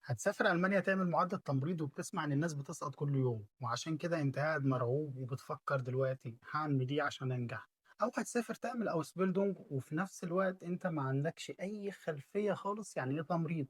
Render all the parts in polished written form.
هتسافر ألمانيا تعمل معادلة تمريض وبتسمع إن الناس بتسقط كل يوم، وعشان كده أنت قاعد مرعوب وبتفكر دلوقتي هعمل إيه عشان أنجح؟ أو هتسافر تعمل Ausbildung وفي نفس الوقت أنت ما عندكش أي خلفية خالص يعني إيه تمريض.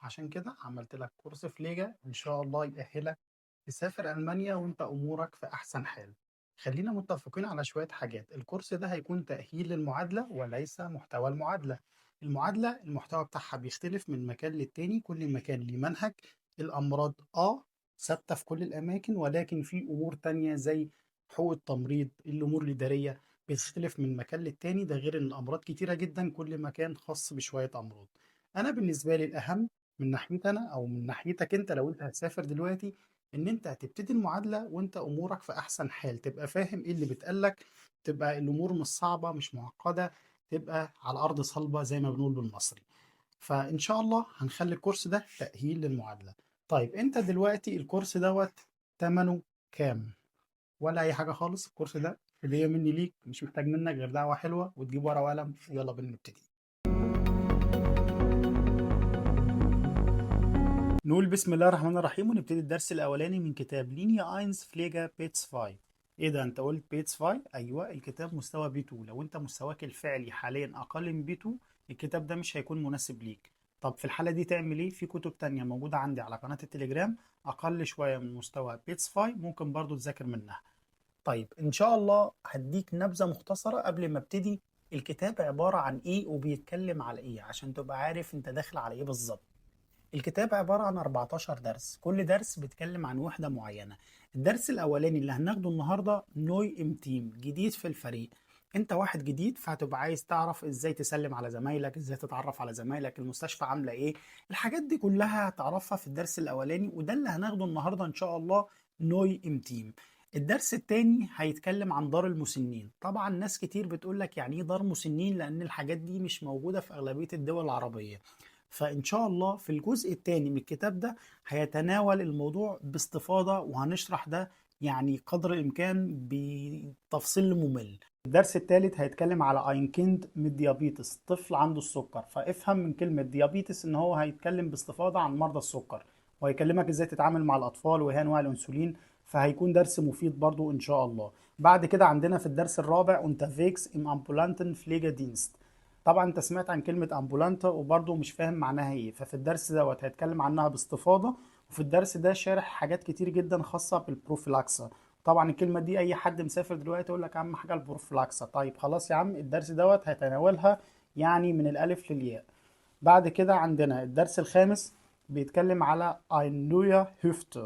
عشان كده عملت لك كورس Pflege إن شاء الله يأهلك تسافر ألمانيا وأنت أمورك في أحسن حال. خلينا متفقين على شوية حاجات. الكورس ده هيكون تأهيل للمعادلة وليس محتوى المعادلة. المعادلة المحتوى بتاعها بيختلف من مكان للتاني، كل مكان ليه منهج. الأمراض ثابتة في كل الأماكن، ولكن في أمور تانية زي حقوق التمريض، الأمور الإدارية بتختلف من مكان للتاني. ده غير إن الأمراض كتيرة جدا، كل مكان خاص بشوية أمراض. أنا بالنسبة لي الأهم من ناحيتي أنا أو من ناحيتك أنت لو أنت هتسافر دلوقتي، إن أنت هتبتدي المعادلة وأنت أمورك في أحسن حال، تبقى فاهم إيه اللي بيتقالك، تبقى الأمور مش صعبة مش معقدة، تبقى على أرض صلبة زي ما بنقول بالمصري. فإن شاء الله هنخلي الكورس ده تأهيل للمعادلة. طيب أنت دلوقتي الكورس دوت تمنه كام؟ ولا أي حاجة خالص. الكورس ده هدية مني ليك، مش محتاج منك غير دعوة حلوة وتجيب ورقة وقلم، ويلا بينا نبتدي. نقول بسم الله الرحمن الرحيم ونبتدي الدرس الأولاني من كتاب Linie eins Pflege B2. ايه ده، انت قلت B2؟ ايوه، الكتاب مستوى B2. لو انت مستواك الفعلي حاليا اقل من B2 الكتاب ده مش هيكون مناسب ليك. طب في الحالة دي تعمل ايه؟ في كتب تانية موجودة عندي على قناة التليجرام اقل شوية من مستوى B2، ممكن برضو تذاكر منها. طيب ان شاء الله هديك نبذة مختصرة قبل ما ابتدي الكتاب عبارة عن ايه وبيتكلم على ايه عشان تبقى عارف انت داخل على ايه بالظبط. الكتاب عبارة عن 14 درس، كل درس بيتكلم عن وحدة معينة. الدرس الأولاني اللي هناخده النهاردة neu im Team، جديد في الفريق. انت واحد جديد فهتبقى عايز تعرف ازاي تسلم على زمايلك، ازاي تتعرف على زمايلك، المستشفى عاملة ايه، الحاجات دي كلها هتعرفها في الدرس الأولاني، وده اللي هناخده النهاردة ان شاء الله، neu im Team. الدرس التاني هيتكلم عن دار المسنين. طبعا ناس كتير بتقولك يعني ايه دار مسنين، لأن الحاجات دي مش موجودة في أغلبية الدول العربية. فإن شاء الله في الجزء الثاني من الكتاب ده هيتناول الموضوع باستفاضة، وهنشرح ده يعني قدر الإمكان بتفصيل ممل. الدرس الثالث هيتكلم على ein Kind mit Diabetes، طفل عنده السكر. فافهم من كلمة Diabetes إن هو هيتكلم باستفاضة عن مرضى السكر، وهيكلمك إزاي تتعامل مع الأطفال وإيه أنواع الأنسولين، فهيكون درس مفيد برضو إن شاء الله. بعد كده عندنا في الدرس الرابع unterwegs im ambulanten Pflegedienst. طبعا انت سمعت عن كلمة ambulante وبرضه مش فاهم معناها ايه، ففي الدرس دوت هيتكلم عنها باستفاضة. وفي الدرس ده شارح حاجات كتير جدا خاصة بال Prophylaxe. طبعا الكلمة دي اي حد مسافر دلوقتي يقول لك اهم حاجة ال Prophylaxe. طيب خلاص يا عم، الدرس دوت هيتناولها يعني من الالف للياء. بعد كده عندنا الدرس الخامس بيتكلم على eine neue Hüfte،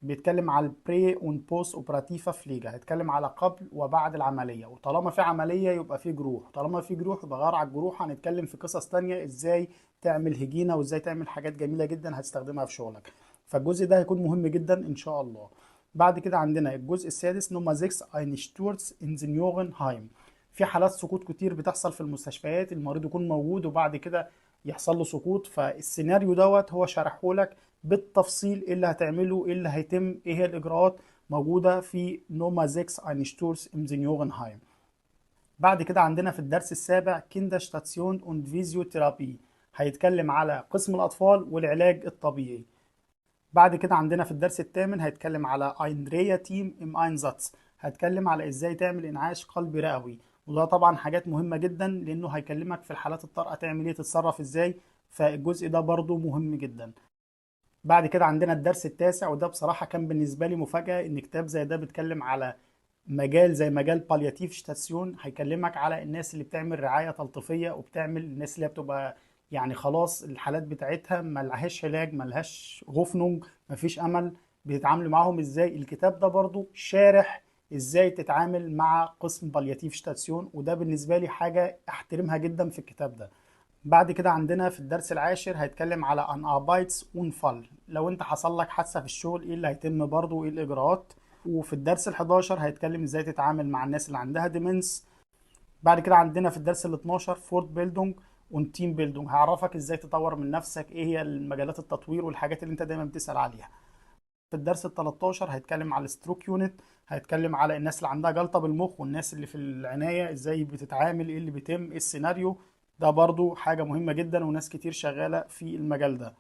بيتكلم على ال prä und postoperative Pflege، هيتكلم على قبل وبعد العملية. وطالما في عملية يبقى في جروح، طالما في جروح يبقى غير على الجروح. هنتكلم في قصص تانية ازاي تعمل Hygiene وازاي تعمل حاجات جميلة جدا هتستخدمها في شغلك، فالجزء ده هيكون مهم جدا ان شاء الله. بعد كده عندنا الجزء السادس Nummer 6 ein Sturz im Seniorenheim. في حالات سقوط كتير بتحصل في المستشفيات، المريض يكون موجود وبعد كده يحصل له سقوط، فالسيناريو دوت هو شرحه لك بالتفصيل ايه اللي هتعمله، ايه اللي هيتم، ايه هي الاجراءات، موجوده في Nummer 6 ein Sturz im Seniorenheim. بعد كده عندنا في الدرس السابع Kinderstation und Physiotherapie، هيتكلم على قسم الاطفال والعلاج الطبيعي. بعد كده عندنا في الدرس الثامن هيتكلم على ein Reha-Team im Einsatz، هيتكلم على ازاي تعمل انعاش قلبي رئوي، وده طبعا حاجات مهمة جدا لانه هيكلمك في الحالات الطارئة تعمل ايه، تتصرف ازاي، فالجزء ده برضو مهم جدا. بعد كده عندنا الدرس التاسع، وده بصراحة كان بالنسبة لي مفاجأة إن كتاب زي ده بيتكلم على مجال زي مجال Palliativstation، هيكلمك على الناس اللي بتعمل رعاية تلطيفية وبتعمل الناس اللي بتبقى يعني خلاص الحالات بتاعتها ملهاش علاج، ملهاش Hoffnung، مفيش أمل، بيتعاملوا معاهم إزاي. الكتاب ده برضو شارح إزاي تتعامل مع قسم Palliativstation، وده بالنسبة لي حاجة أحترمها جدا في الكتاب ده. بعد كده عندنا في الدرس العاشر هيتكلم على ein Arbeitsunfall، لو انت حصل لك حادثة في الشغل ايه اللي هيتم برضه وايه الاجراءات. وفي الدرس ال11 هيتكلم ازاي تتعامل مع الناس اللي عندها Demenz. بعد كده عندنا في الدرس ال12 Fortbildung und Teambildung، هيعرفك ازاي تطور من نفسك، ايه هي المجالات التطوير والحاجات اللي انت دايما بتسأل عليها. في الدرس ال13 هيتكلم على ال stroke unit، هيتكلم على الناس اللي عندها جلطة بالمخ والناس اللي في العناية ازاي بتتعامل، ايه اللي بيتم، ايه السيناريو ده، برضو حاجة مهمة جدا وناس كتير شغالة في المجال ده.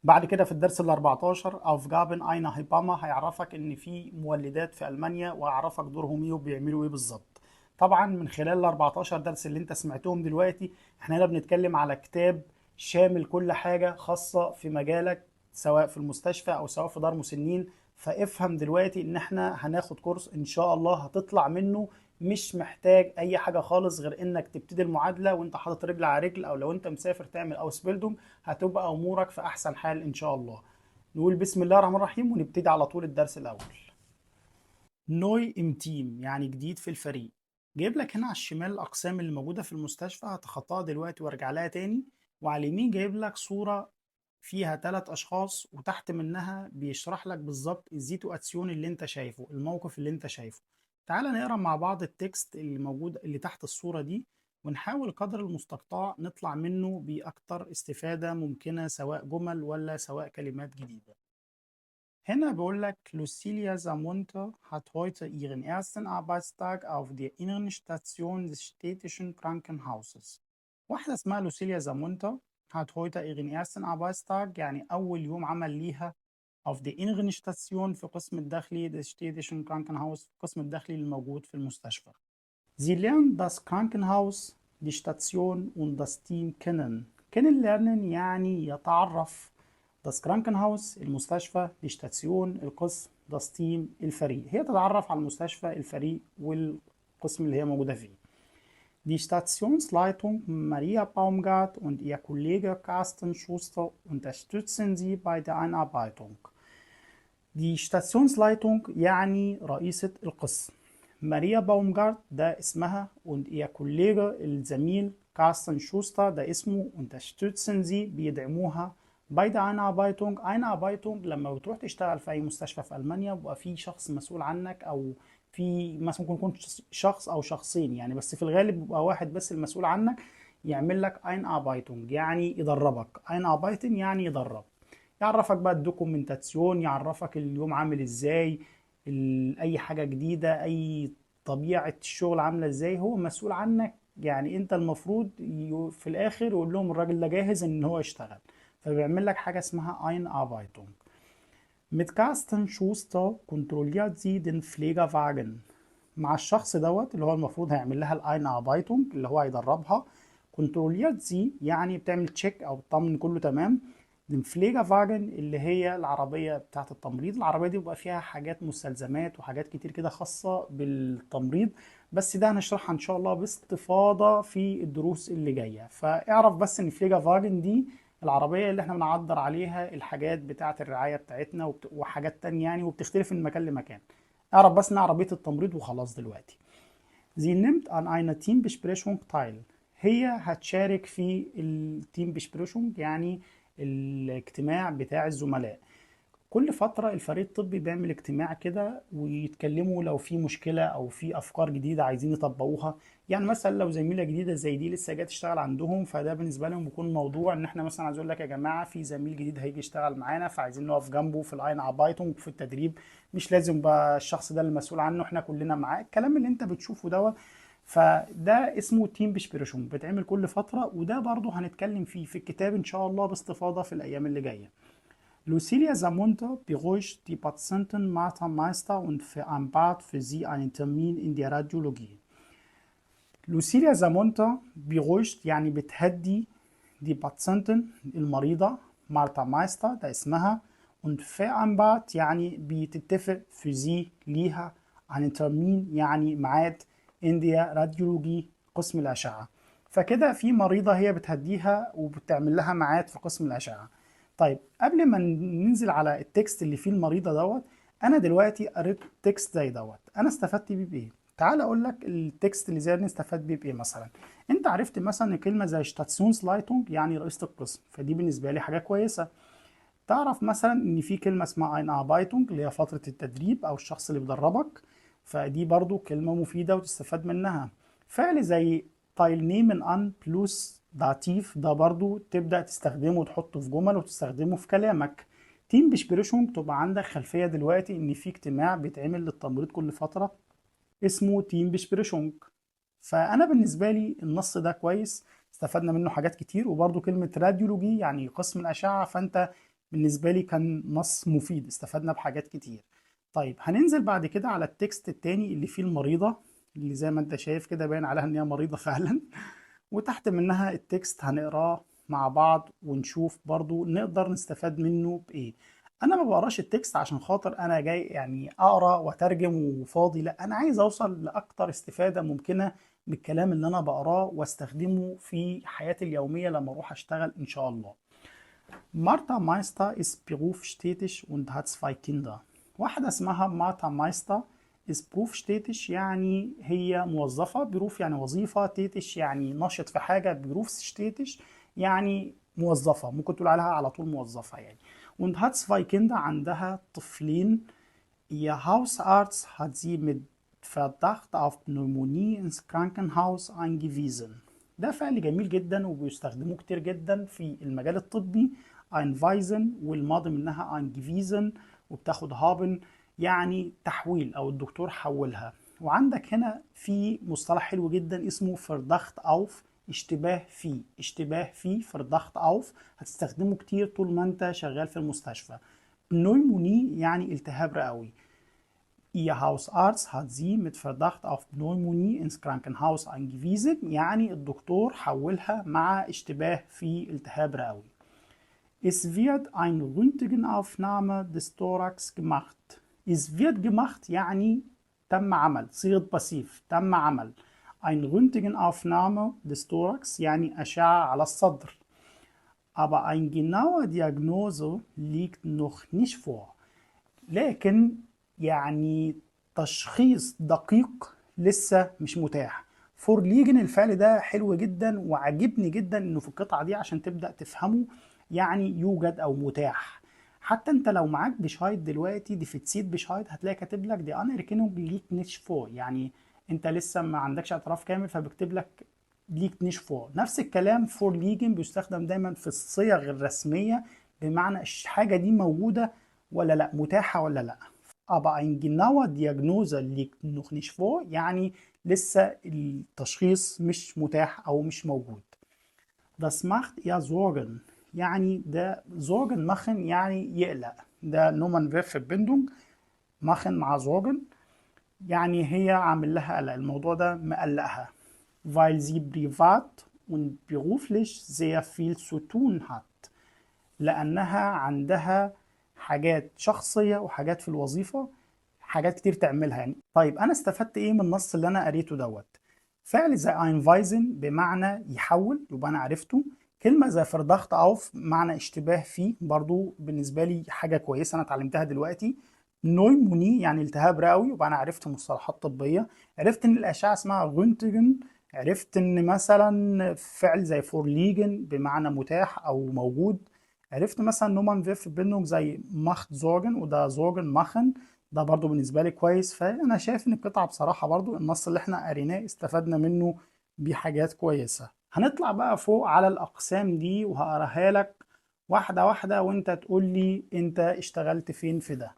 بعد كده في الدرس ال 14 Aufgaben einer Hebamme، هيعرفك ان في مولدات في المانيا وهيعرفك دورهم ايه وبيعملوا ايه بالظبط. طبعا من خلال ال 14 درس اللي انت سمعتهم دلوقتي، احنا هنا بنتكلم على كتاب شامل كل حاجة خاصة في مجالك، سواء في المستشفى او سواء في دار مسنين. فافهم دلوقتي ان احنا هناخد كورس ان شاء الله هتطلع منه مش محتاج اي حاجة خالص غير انك تبتدي المعادلة وانت حاطط رجل على رجل، او لو انت مسافر تعمل Ausbildung هتبقى امورك في احسن حال ان شاء الله. نقول بسم الله الرحمن الرحيم ونبتدي على طول الدرس الاول. Neu im Team يعني جديد في الفريق. جايب لك هنا على الشمال الاقسام اللي موجودة في المستشفى، هتخطاها دلوقتي وارجع لها تاني. وعلى اليمين جايب لك صوره فيها 3 اشخاص، وتحت منها بيشرح لك بالظبط ال Situation اللي انت شايفه، الموقف اللي انت شايفه. تعال نقرا مع بعض ال Text اللي موجود اللي تحت الصورة دي، ونحاول قدر المستطاع نطلع منه بأكتر استفادة ممكنة، سواء جمل ولا سواء كلمات جديدة. هنا بيقول لك Lucilia Samonte hat heute ihren ersten Arbeitstag auf der inneren Station des städtischen Krankenhauses. واحدة اسمها لوسيليا زامونتا hat heute ihren ersten Arbeitstag، يعني أول يوم عمل ليها، auf der inneren Station في قسم الداخلي des städtischen Krankenhaus، القسم الداخلي الموجود في المستشفى. Sie lernt das Krankenhaus, die Station und das Team kennen. Kennenlernen يعني يتعرف. Das Krankenhaus المستشفى، die Station القسم، das Team الفريق. هي تتعرف على المستشفى، الفريق والقسم اللي هي موجودة فيه. Die Stationsleitung Maria Baumgart und ihr Kollege Carsten Schuster unterstützen sie bei der Einarbeitung. Die Stationsleitung يعني رئيسة القسم، ماريا باومجارت ده اسمها، und ihr Kollege الزميل كارستن شوستر ده اسمه، unterstützen sie بيدعموها، bei der Einarbeitung. Einarbeitung لما بتروح تشتغل في أي مستشفى في ألمانيا بيبقى في شخص مسؤول عنك، أو في مثلا ممكن يكون شخص أو شخصين يعني، بس في الغالب بيبقى واحد بس المسؤول عنك، يعمل لك Einarbeitung يعني يدربك. Einarbeiten يعني يدرب، يعرفك بقى ال Dokumentation، يعرفك اليوم عامل ازاي، اي حاجة جديدة، اي طبيعة الشغل عاملة ازاي، هو مسؤول عنك. يعني انت المفروض في الاخر يقول لهم الراجل ده جاهز ان هو يشتغل، فبيعمل لك حاجة اسمها Einarbeitung. Mit Carsten Schuster kontrolliert sie den Pflegewagen. مع الشخص دوت اللي هو المفروض هيعمل لها ال Einarbeitung اللي هو هيدربها، kontrolliert sie يعني بتعمل check او بتطمن كله تمام، den Pflegewagen اللي هي العربية بتاعة التمريض. العربية دي بيبقى فيها حاجات مستلزمات وحاجات كتير كده خاصة بالتمريض، بس ده هنشرحها ان شاء الله باستفاضة في الدروس اللي جاية. فاعرف بس ان Pflegewagen دي العربية اللي احنا بنعدر عليها الحاجات بتاعة الرعاية بتاعتنا وحاجات تانية يعني، وبتختلف من مكان لمكان. اعرف بس ان عربية التمريض وخلاص. دلوقتي Sie nimmt an einer Teambesprechung teil. هي هتشارك في ال Teambesprechung يعني الاجتماع بتاع الزملاء. كل فترة الفريق الطبي بيعمل اجتماع كده ويتكلموا لو في مشكلة أو في أفكار جديدة عايزين يطبقوها. يعني مثلا لو زميلة جديدة زي دي لسه جاية تشتغل عندهم، فده بالنسبة لهم بيكون موضوع إن إحنا مثلا عايز أقول لك يا جماعة في زميل جديد هيجي يشتغل معانا، فعايزين نقف جنبه في ال Einarbeitung في التدريب، مش لازم بقى الشخص ده المسؤول عنه، إحنا كلنا معاه. الكلام اللي أنت بتشوفه دوت فده اسمه Teambesprechung، بيتعمل كل فترة، وده برضو هنتكلم فيه في الكتاب إن شاء الله باستفاضة في الأيام اللي جاية. Lucilia Samonte beruhigt die Patientin Martha Meister und vereinbart für sie einen Termin in der Radiologie. لوسيليا زامونتا beruhigt يعني بتهدي، die Patientin المريضة، مارتا مايستر ده اسمها، und vereinbart يعني بتتفق، für sie ليها، einen Termin يعني ميعاد، in der Radiologie قسم الأشعة. فكده في مريضة هي بتهديها وبتعمل لها ميعاد في قسم الأشعة. طيب قبل ما ننزل على ال Text اللي فيه المريضة دوت، أنا دلوقتي قريت text زي دوت، أنا استفدت بيه بإيه؟ تعال أقول لك ال Text اللي زي ده نستفاد بيه بإيه. مثلا أنت عرفت مثلا كلمة زي Stationsleitung يعني رئيسة القسم، فدي بالنسبة لي حاجة كويسة. تعرف مثلا ان في كلمة اسمها Einarbeitung اللي هي فترة التدريب او الشخص اللي بيدربك، فدي برضو كلمة مفيدة وتستفاد منها. فعل زي teilnehmen an plus Dativ ده برضو تبدأ تستخدمه وتحطه في جمل وتستخدمه في كلامك. Teambesprechung تبقى عندك خلفية دلوقتي ان في اجتماع بيتعمل للتمريض كل فترة اسمه Teambesprechung. فانا بالنسبة لي النص ده كويس، استفدنا منه حاجات كتير. وبرضو كلمة Radiologie يعني قسم الأشعة، فانت بالنسبة لي كان نص مفيد، استفدنا بحاجات كتير. طيب هننزل بعد كده على ال Text التاني اللي فيه المريضة، اللي زي ما انت شايف كده باين عليها ان هي مريضة فعلا، وتحت منها ال Text هنقراه مع بعض ونشوف برضو نقدر نستفاد منه بإيه. أنا ما بقراش ال Text عشان خاطر أنا جاي يعني أقرأ وأترجم وفاضي، لا، أنا عايز أوصل لأكتر استفادة ممكنة من الكلام اللي أنا بقراه واستخدمه في حياتي اليومية لما أروح أشتغل إن شاء الله. Martha Meister ist berufstätig und hat zwei Kinder. واحدة اسمها مارتا مايستر ist berufstätig يعني هي موظفة، Beruf يعني وظيفة، tätig يعني نشط في حاجة، berufstätig يعني موظفة، ممكن تقول عليها على طول موظفة يعني. Und hat zwei Kinder، عندها طفلين. Ihr Hausarzt hat sie mit Verdacht auf Pneumonie ins Krankenhaus eingewiesen. ده فعل جميل جدا وبيستخدموه كتير جدا في المجال الطبي، einweisen والماضي منها eingewiesen وبتاخد haben يعني تحويل او الدكتور حولها. وعندك هنا في مصطلح حلو جدا اسمه Verdacht auf، اشتباه في، اشتباه في Verdacht auf، هتستخدمه كتير طول ما انت شغال في المستشفى. Pneumonie يعني التهاب رئوي. Ihr Hausarzt hat sie mit Verdacht auf Pneumonie ins Krankenhaus eingewiesen، يعني الدكتور حولها مع اشتباه في التهاب رئوي. Es wird eine Röntgenaufnahme des Thorax gemacht. Es wird gemacht يعني تم عمل، صيغة Passiv، تم عمل. Eine Röntgenaufnahme des Thorax يعني أشعة على الصدر. Aber eine genaue Diagnose liegt noch nicht vor. لكن يعني تشخيص دقيق لسه مش متاح. vorliegen الفعل ده حلو جدا وعجبني جدا انه في القطعة دي عشان تبدأ تفهمه، يعني يوجد او متاح. حتى انت لو معاك Bescheid دلوقتي Defizitbescheid هتلاقي كاتب لك die Anerkennung liegt nicht vor، يعني انت لسه ما عندكش اعتراف كامل فبيكتب لك liegt nicht vor. نفس الكلام vorliegen بيستخدم دايما في الصيغ الرسمية بمعنى الحاجة دي موجودة ولا لا، متاحة ولا لا. Aber ein genauer Diagnose liegt noch nicht vor، يعني لسه التشخيص مش متاح أو مش موجود. Das macht ihr Sorgen، يعني ده Sorgen machen يعني يقلق، ده Nomen-Verb-Verbindung machen مع Sorgen، يعني هي عامل لها قلق، الموضوع ده مقلقها. Weil sie privat und beruflich sehr viel zu tun hat، لأنها عندها حاجات شخصية وحاجات في الوظيفة، حاجات كتير تعملها يعني. طيب أنا استفدت إيه من النص اللي أنا قريته دوت؟ فعل زي einweisen بمعنى يحول، يبقى أنا عرفته. كلمة زي Verdacht auf معنى اشتباه فيه، برضو بالنسبة لي حاجة كويسة أنا اتعلمتها دلوقتي. Pneumonie يعني التهاب رئوي، يبقى أنا عرفت مصطلحات طبية. عرفت إن الأشعة اسمها Röntgen. عرفت إن مثلا فعل زي vorliegen بمعنى متاح أو موجود. عرفت مثلا Nomen-Verb-Verbindung زي macht Sorgen وده Sorgen machen، ده برضو بالنسبة لي كويس. فأنا شايف إن القطعة بصراحة برضو النص اللي احنا قريناه استفدنا منه بحاجات كويسة. هنطلع بقى فوق على الأقسام دي وهقراها لك واحدة واحدة وانت تقول لي انت اشتغلت فين في ده.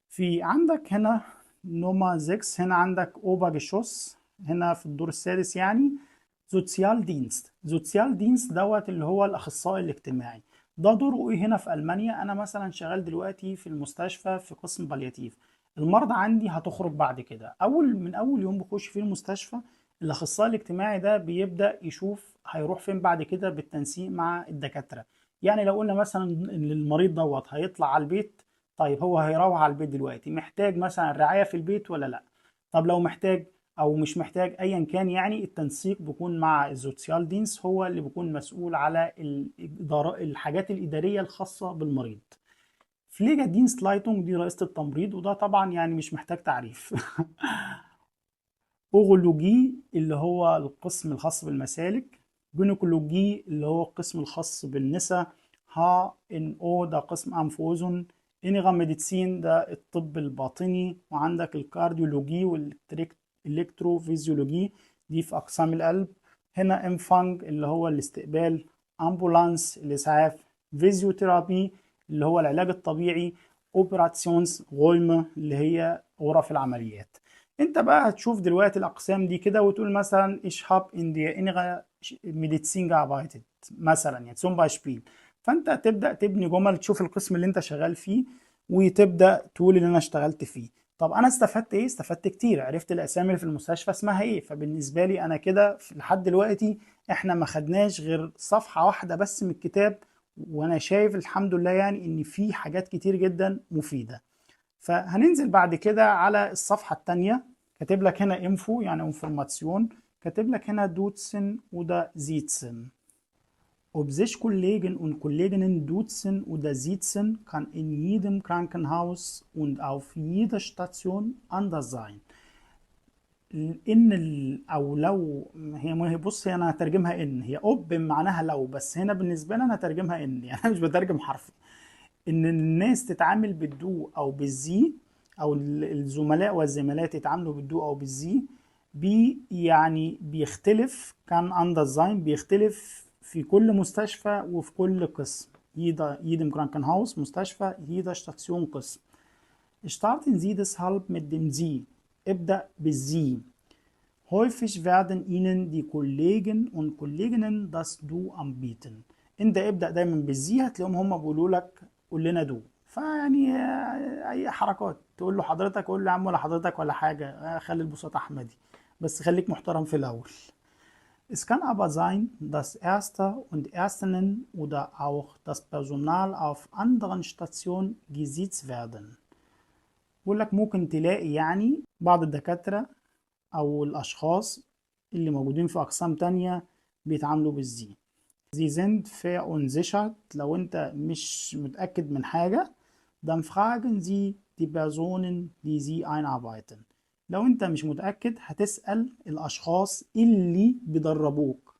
في عندك هنا Nummer 6، هنا عندك Obergeschoss، هنا في الدور السادس يعني Sozialdienst. Sozialdienst دوت اللي هو الأخصائي الاجتماعي. ده دوره ايه هنا في ألمانيا؟ أنا مثلا شغال دلوقتي في المستشفى في قسم Palliativ، المرضى عندي هتخرج بعد كده، من أول يوم بخش فيه المستشفى الأخصائي الاجتماعي ده بيبدأ يشوف هيروح فين بعد كده بالتنسيق مع الدكاترة. يعني لو قلنا مثلا إن المريض دوت هيطلع على البيت، طيب هو هيروح على البيت دلوقتي محتاج مثلا رعاية في البيت ولا لا؟ طب لو محتاج او مش محتاج ايا كان، يعني التنسيق بيكون مع ال Sozialdienst، هو اللي بيكون مسؤول على الإدارة، الحاجات الإدارية الخاصة بالمريض. Pflegedienstleitung دي رئيسة التمريض، وده طبعا يعني مش محتاج تعريف. Urologie اللي هو القسم الخاص بالمسالك، Gynäkologie اللي هو القسم الخاص بالنساء، HNO ده قسم أنف وأذن، Innere Medizin ده الطب الباطني، وعندك ال Kardiologie وال Elektrophysiologie دي في أقسام القلب. هنا Empfang اللي هو الاستقبال، Ambulanz الإسعاف، Physiotherapie اللي هو العلاج الطبيعي، Operationsräume اللي هي غرف العمليات. انت بقى هتشوف دلوقتي الاقسام دي كده وتقول مثلا ich hab in der innere Medizin gearbeitet مثلا، يعني zum Beispiel. فانت تبدا تبني جمل، تشوف القسم اللي انت شغال فيه وتبدا تقول اللي انا اشتغلت فيه. طب انا استفدت ايه؟ استفدت كتير، عرفت الاسامي اللي في المستشفى اسمها ايه. فبالنسبه لي انا كده لحد دلوقتي احنا ما خدناش غير صفحة واحدة بس من الكتاب، وانا شايف الحمد لله يعني ان في حاجات كتير جدا مفيدة. فهننزل بعد كده على الصفحة الثانيه. كاتب لك هنا Info يعني Information، كاتب لك هنا duzen oder siezen. Ob sich Kollegen und Kolleginnen duzen oder siezen, kann in jedem Krankenhaus und auf jeder Station anders sein. ان او لو هي بص، هي انا هترجمها ان هي ob معناها لو، بس هنا بالنسبة لي انا هترجمها ان، يعني انا مش بترجم حرفي. ان الناس تتعامل بال du او بال Sie، او الزملاء والزميلات يتعاملوا بال du او بال Sie، بي يعني بيختلف، kann anders sein، بيختلف في كل مستشفى وفي كل قسم. jeder jedem Krankenhaus مستشفى، jeder Station قسم. Starten Sie deshalb mit dem Sie. ابدأ بال Sie. Häufig werden Ihnen die Kollegen und Kolleginnen das Du anbieten. انت ابدأ دايما بال Sie، هتلاقيهم هم بيقولوا لك قول لنا du. فيعني اي حركات تقول له حضرتك، قول له يا عم ولا حضرتك ولا حاجة، خلي البساط احمدي، بس خليك محترم في الاول. Es kann aber sein, dass Ärzte und Ärztinnen oder auch das Personal auf anderen Stationen gesiezt werden. بيقول لك ممكن تلاقي يعني بعض الدكاترة أو الأشخاص اللي موجودين في أقسام تانية بيتعاملوا بال Sie. Sie sind verunsichert، لو أنت مش متأكد من حاجة، dann fragen Sie die Personen, die Sie einarbeiten. لو أنت مش متأكد هتسأل الأشخاص اللي بيدربوك.